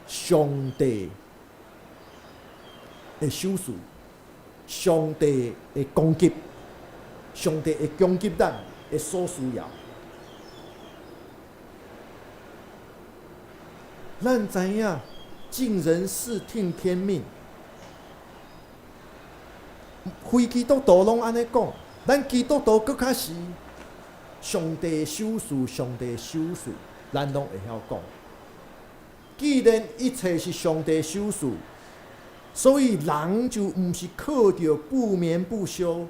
上帝的手術，上帝的供給，上帝會供給咱的所需要。咱知影，盡人事聽天命，非基督徒攏按呢講，咱基督徒閣較是上帝手術，上帝手術，咱攏會曉講。既然一切是上帝手術，所以人就毋是靠著不眠不休、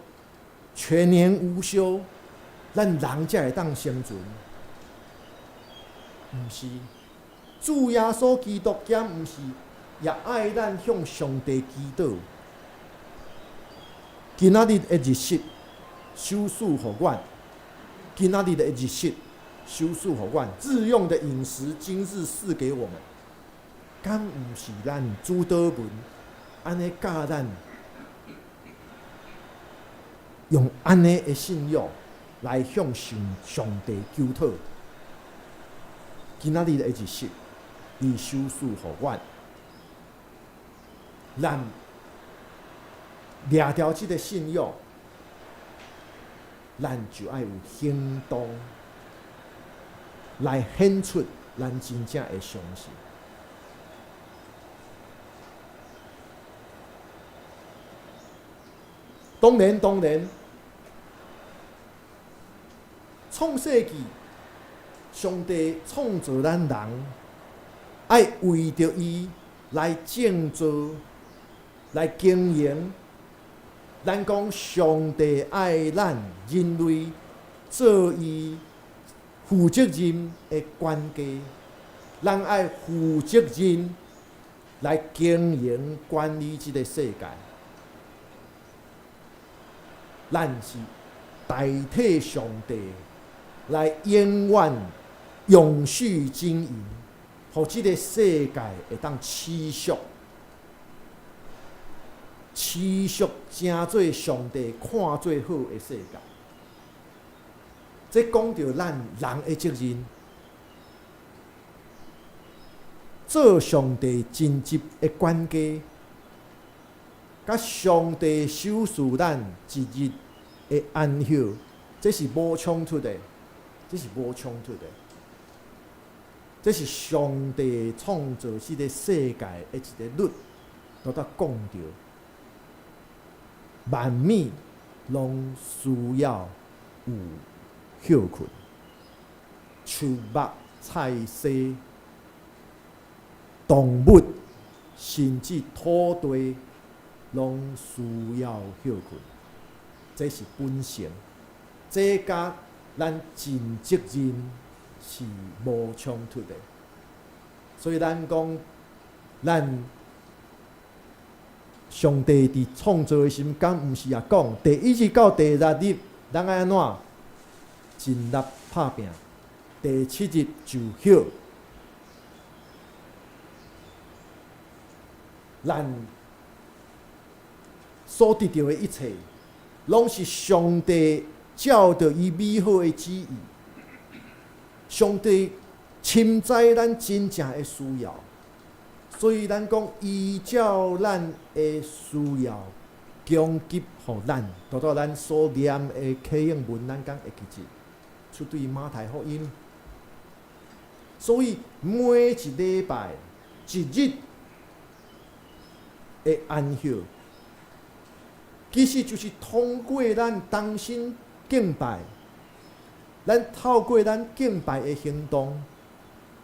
全年無休，咱人才會當生存。毋是，主耶穌基督敢毋是也愛咱向上帝祈禱。今仔日的日食，賞賜予阮；今仔日的日食，賞賜予阮。日用的飲食，今日賜給我們。敢毋是咱主禱文按呢教咱用按呢的信仰來向上上帝求討？今仔日的日食，伊賞賜予阮，咱掠著這个信仰，咱就愛有行動來顯出咱真正的相信。當然，當然，創世紀，上帝創造咱人，愛為著伊來建造、來經營。咱講上帝愛咱人類做伊負責任的管家，咱愛負責任來經營管理這个世界。咱是代替上帝來永遠永續經營，予這个世界會當持續、持續成做上帝看做好的世界。這講著咱人的責任，做上帝盡職的管家，佮上帝賞賜咱一日的安息，這是無衝突的，這是無衝突的。這是上帝創造這个世界的一个律，都拄講著，萬物攏需要有歇睏，樹木、菜蔬、動物，甚至土地，攏需要歇睏，這是本性，這佮咱盡責任是無衝突的。所以咱講，咱上帝佇創造的時陣，敢毋是也講，第一日到第六日，咱愛按怎盡力拍拚，第七日就歇。咱所得著的一切，攏是上帝照著伊美好的旨意。上帝深知咱真正的需要，所以咱講依照咱的需要供給予咱。拄拄咱所念的啟應文，咱敢會記得？出對馬太福音。所以每一禮拜一日的安息，其實就是通過咱同心敬拜，咱透過咱敬拜的行動，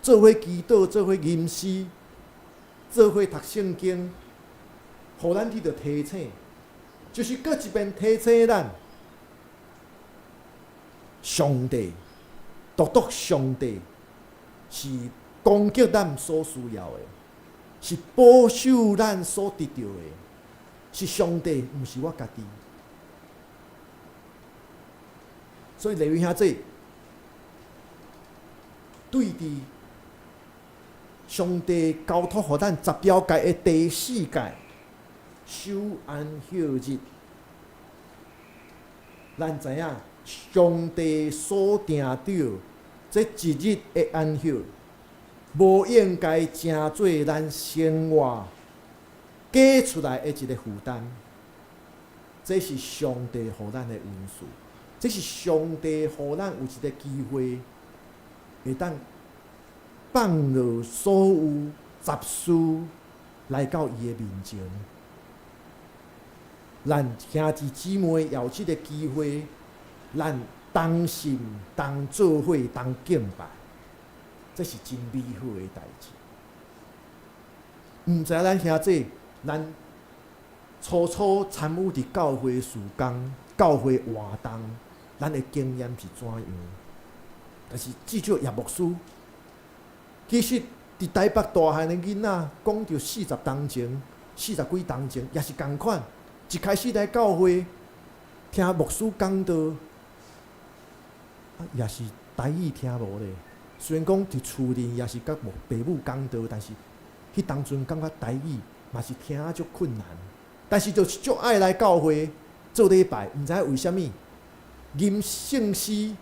做伙祈禱，做伙吟詩，做伙讀聖經，予咱得著提醒，就是閣一遍提醒咱，上帝，獨獨上帝是供給咱所需要的，是保守咱所得著的，是上帝，毋是我家己。所以利未兄弟，對佇上帝交託予咱十條誡的第四誡，守安息日，咱知影上帝所定著這一日的安息，無應該成做咱生活加出來的一个負擔。這是上帝予咱的恩賜，這是上帝予咱有一个機會，會當放落所有雜事來到伊的面前。咱兄弟姊妹也有這个機會，咱同心同做伙同敬拜，這是真美好的代誌。毋知咱兄弟，咱初初參與佇教會事工、教會活動，咱的經驗是怎樣？但是至少葉牧師，其實佇台北大漢的囡仔，講著40冬前、40幾冬前，也是仝款。一開始來教會聽牧師講道，啊，也是台語聽無咧。雖然講佇厝裡也是佮母爸母講道，但是彼當陣感覺台語嘛是聽啊足困難。但是就是足愛來教會做禮拜，毋知影為啥物吟聖詩，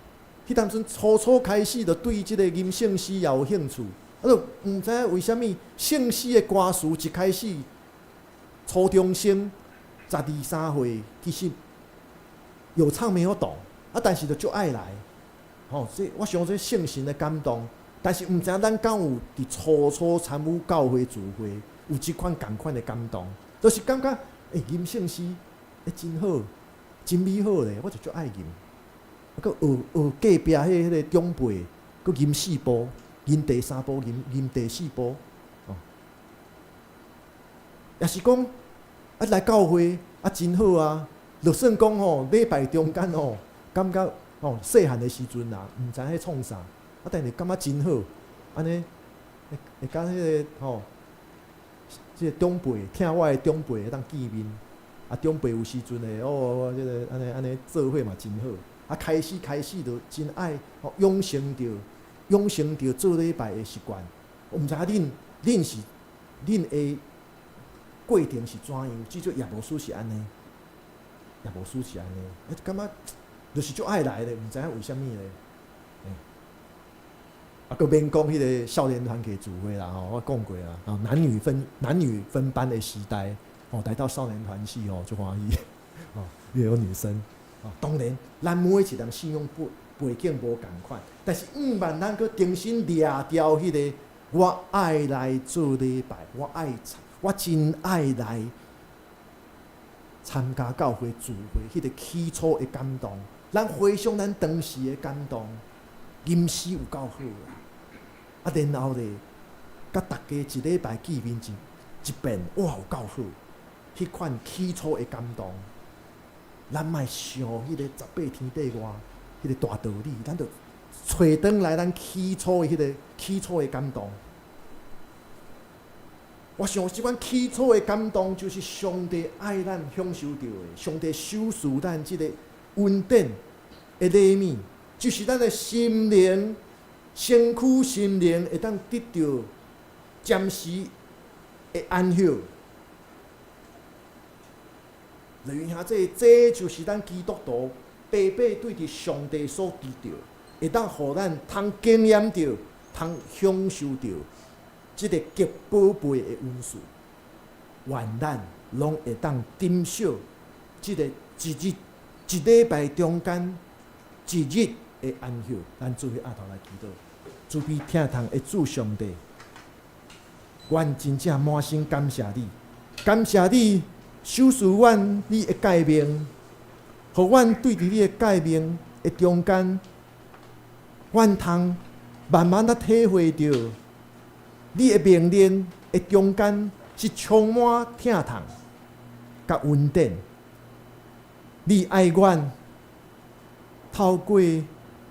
彼當陣初初開始就對這个吟聖詩也有興趣，啊，就毋知影為啥物聖詩的歌詞一開始初中生十二三歲，其實有唱沒有懂，啊，但是就足愛來，吼，這我想這聖神的感動，但是毋知影咱敢有佇初初參與教會聚會，有這款仝款的感動，就是感覺，欸，吟聖詩，欸，真好，真美好咧，我就足愛吟。啊，閣學學隔壁彼彼个長輩，閣吟四部，吟第三部，吟吟第四部，哦，也是講。啊，來教會啊，真好啊！就算講吼，禮拜中間吼，感覺吼細漢的時陣啊，毋知影咧創啥，啊，但是感覺真好，按呢會會佮彼个吼，這個長輩聽我的長輩會當見面，啊，長輩有時陣會哦，這个按呢按呢做伙嘛真好。啊，開始開始就真愛吼，養成著養成著做禮拜的習慣。我毋知影恁恁是恁的過程是怎樣？至少葉牧師是按呢，葉牧師是按呢，欸，感覺就是足愛來的，毋知影為啥物咧。啊，閣免講彼个少年團體聚會啦，吼，我講過啦，吼，男女分班的時代，吼，來到少年團去吼，足歡喜，吼，又有女生，吼，當然，咱每一人信仰背景無仝款，但是毋萬咱閣重新掠著彼个，我愛來做禮拜，我愛。我真愛來參加教會聚會，彼个起初的感動，咱回想咱當時的感動，吟詩有夠好啊！啊，然後咧，佮大家一禮拜見面一一遍，哇，有夠好！彼款起初的感動，咱莫想彼个十八天地外彼个大道理，咱就揣轉來咱起初的彼个起初的感動。我想這款起初的感動，就是上帝愛咱享受著的，上帝賞賜咱這个恩典的禮物，就是咱的心靈、身軀、心靈會當得著暫時的安息。利兄弟，這就是咱基督徒白白對佇上帝所得著，會當予咱通經驗著、通享受著。這个極寶貝的恩賜，願咱攏會當珍惜這个一日一禮拜中間一日的安息。咱做伙阿頭來祈禱，慈悲疼痛的主上帝，阮真正滿心感謝你，感謝你賞賜阮你的誡命，予阮對佇你的誡命的中間，阮通慢慢仔體會著，你的命令的中間是充滿疼痛佮恩典。你愛阮透過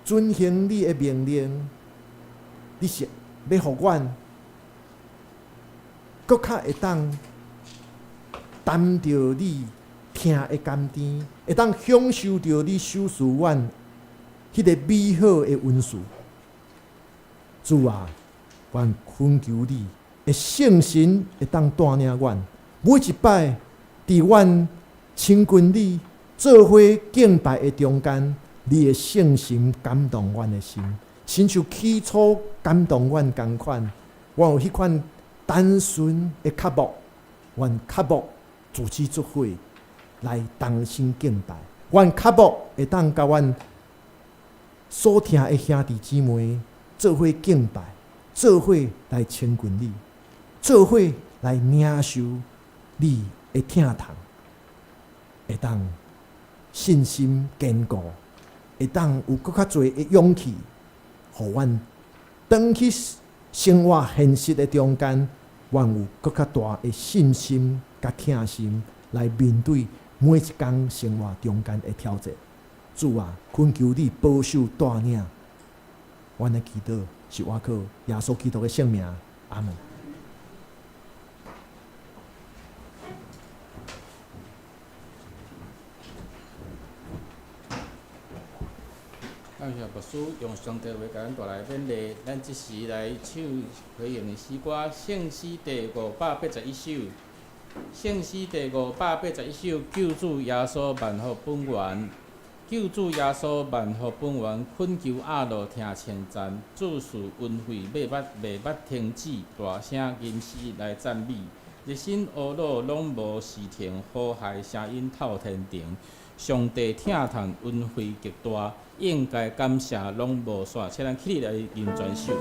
遵行你的命令，你是欲予阮閣較會當擔著你疼的甘甜，會當享受著你賞賜阮彼个美好的恩賜。主啊，阮懇求你的聖神會當帶領阮，每一擺佇阮親近你、做伙敬拜的中間，你的聖神感動阮的心，親像起初感動阮仝款。阮有彼款單純的渴慕，阮渴慕自此做伙來同心敬拜。阮渴慕會當佮阮所疼的兄弟姊妹做伙敬拜，做伙來親近你，做伙來領受你的疼痛，會當信心堅固，會當有閣較濟的勇氣，予阮轉去生活現實的中間，阮有閣較大的信心佮疼心來面對每一工生活中間的挑戰。主啊，懇求你保守帶領，阮的祈禱是倚靠耶穌基督的聖名，阿門。感謝牧師用上帝話共咱帶來勉勵，咱這時來唱回應的詩歌《聖詩》第581首，《聖詩》第581首，救主耶穌萬福本源，救主耶穌萬福本源，懇求阿羅聽稱讚，主賜恩惠袂捌停止，大聲吟詩來讚美，熱心烏魯攏無時停，呼號聲音透天庭，上帝疼痛恩惠極大，應該感謝攏無煞，請咱起立來吟全首。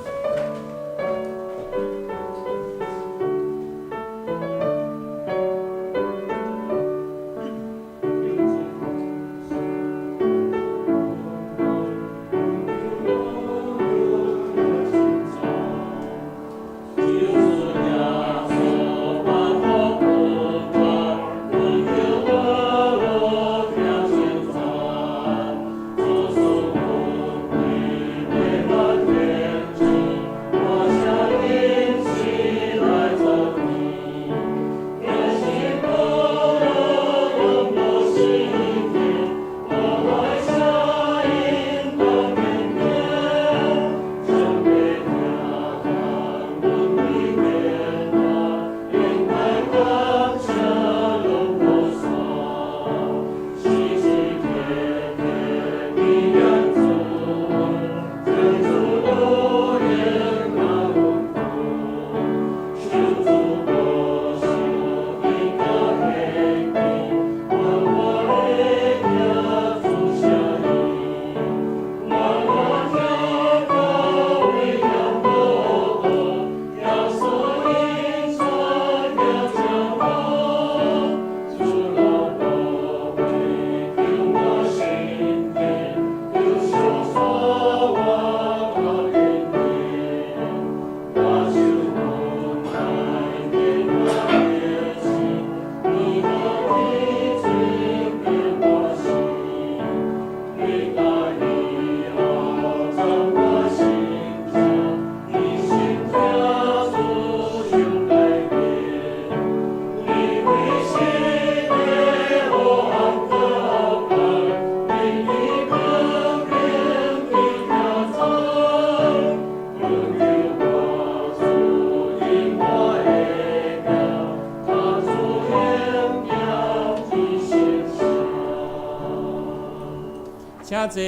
請坐。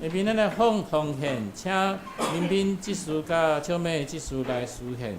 下面咱來放奉獻，請民斌執事佮笑美執事來司獻。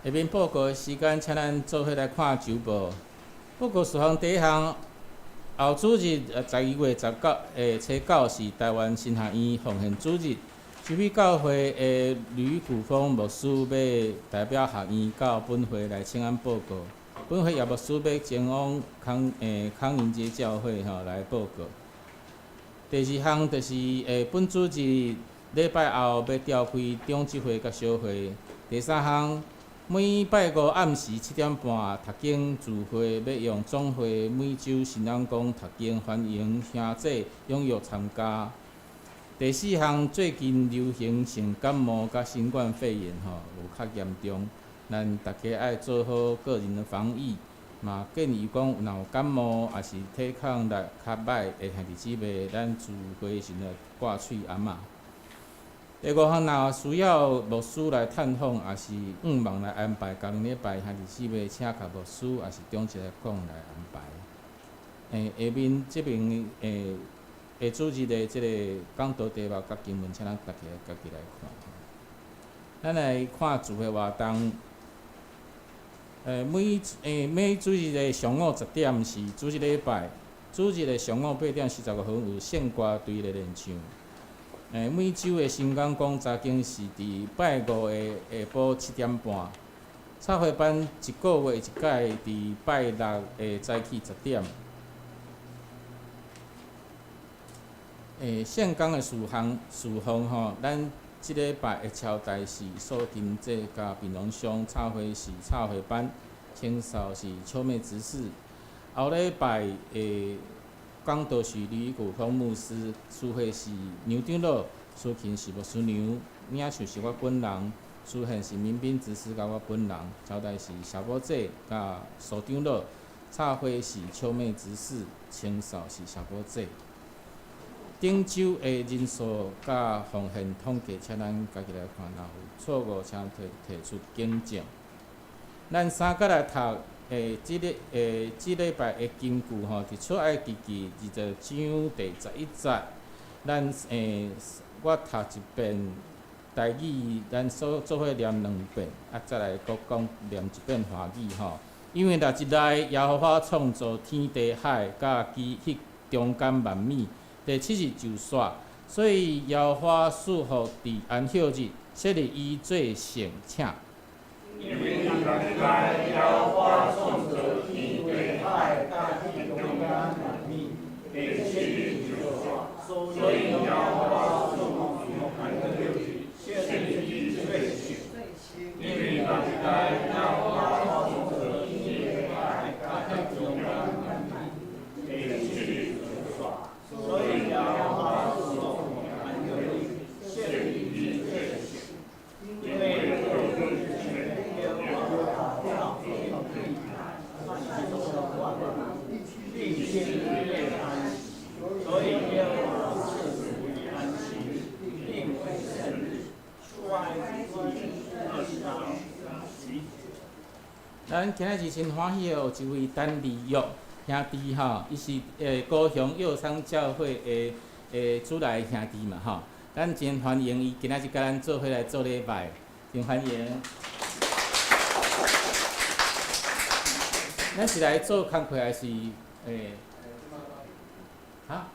下面報告的時間，請咱做伙來看週報。報告事項第一項，後主日12月19初九是臺灣神學院奉獻主日。慈悲教會的呂古峰牧師欲代表學院到本會來請安報告。本會葉牧師欲前往康寧街教會吼來報告。第二項就是本主日禮拜後欲召開長執會佮小會。第三項，每拜五暗時7點半讀經聚會，欲用總會每週新人講讀經，歡迎兄姊踴躍參加。第四項，最近流行性感冒佮新冠肺炎吼有較嚴重，咱大家愛做好個人的防疫，嘛建議講若有感冒抑是抵抗力較䆀的兄弟姊妹，咱聚會時陣掛喙罨仔。第五項，若需要牧師來探訪，抑是向望來安排，仝禮拜兄弟姊妹請共牧師，抑是長執來講來安排。下面這邊下主日的這個講道題目佮經文，請咱大家家己來看。咱來看聚會活動。每主日的上午10點是主日禮拜，主日的上午8點45分有聖歌隊的練唱。每週的新講講查經是佇拜五的下晡7點半。插花班一個月一擺，佇拜六的早起10點。聖工的事項事奉吼，咱這禮拜的超代是蘇金濟佮平榮鄉插花是插花班，清掃是秋妹執事。後禮拜的講道是呂古峰牧師，司會是牛長老，司琴是牧師娘，領袖是我本人，司獻是民兵執事佮我本人，交代是小寶姐佮蘇長老，插花是秋妹執事，清掃是小寶姐。頂週的人數佮奉獻統計，請咱家己來看，若有錯誤，請提出更正。咱三角來讀這禮拜的經句吼，佇出埃及記20章第11節。咱我讀一遍台語，咱所做伙念兩遍，啊，再來閣講念一遍華語吼。因為六日內，耶和華創造天地海，佮其彼中間萬物。第七日就煞，所以耶和華賜福佇安息日，設立伊做聖請。因為六日內，耶和華創造天地海，佮彼中間萬物。第七日就煞，所以耶和華賜福安息日，設立伊做聖。因為六日內，耶和華創造天地海，佮彼中間萬物。第七日就煞，所以耶和華賜福安息日，設立伊做聖。因為六日內，耶和華造天地海，萬事萬物，並且日安息，所以耶和華賜福於安息日，定為聖日。出埃及記20章11節。咱今仔日真歡喜有一位陳立玉兄弟吼，伊是高雄耀昌教會的主內兄弟嘛吼，咱真歡迎伊今仔日佮咱做伙來做禮拜，真歡迎。咱是來做工課還是哈？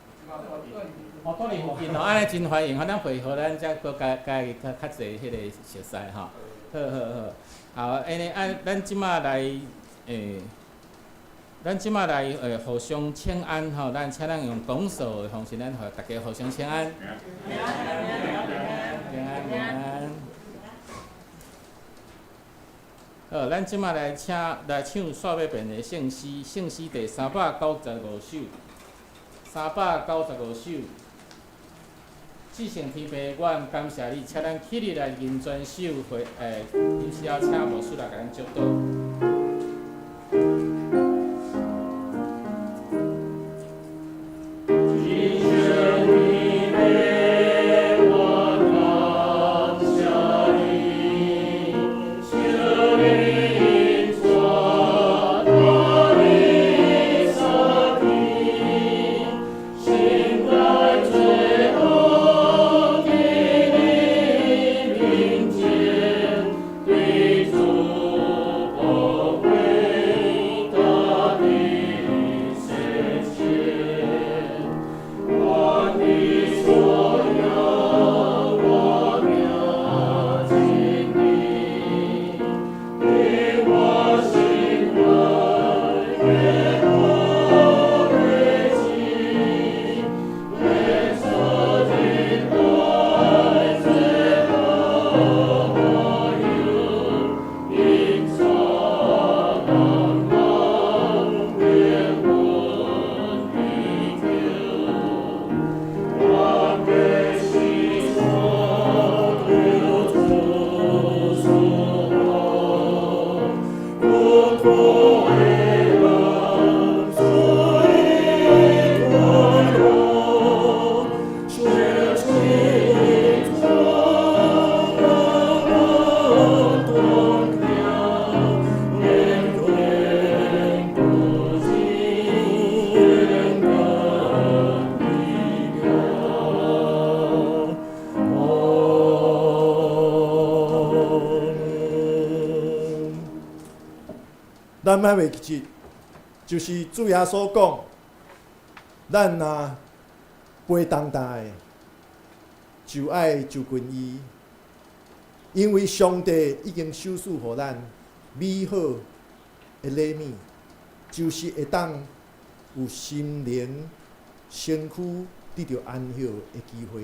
哦，住佇附近哦，按呢真歡迎，咱會後咱才閣佮伊較濟彼個熟似吼。好好好，好，按呢按咱這馬來咱這馬來互相請安吼，咱請咱用拱手的方式，咱予大家互相請安。平安平安。好，咱這馬來請來唱煞欲變的聖詩，聖詩第395首，395首。至聖天父，阮感謝你，請咱起立來認全首會，臨時要請牧師來共咱祝禱。對主。咱莫袂記得，就是主耶穌講，咱若背重擔的，就愛就近伊，因為上帝已經賞賜予咱美好的禮物，就是會當有心靈身軀得著安息的機會。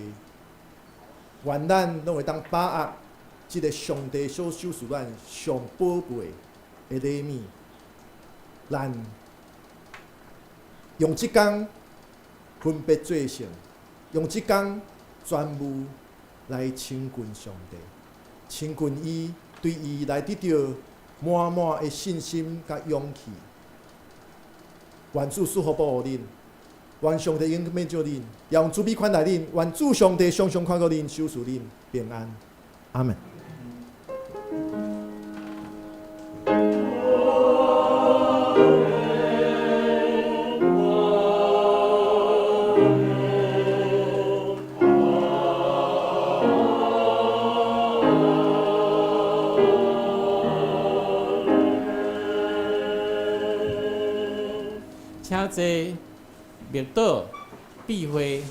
願咱攏會當把握這个上帝所賞賜咱上寶貴的禮物，咱用這工分別做聖，用這工專務來親近上帝，親近伊，對伊來得著滿滿的信心佮勇氣。願主賜福保護恁，願上帝永免照恁，用慈悲款待恁，願主上帝常常看顧恁，賞賜恁平安。阿門。請坐，默禱，閉會。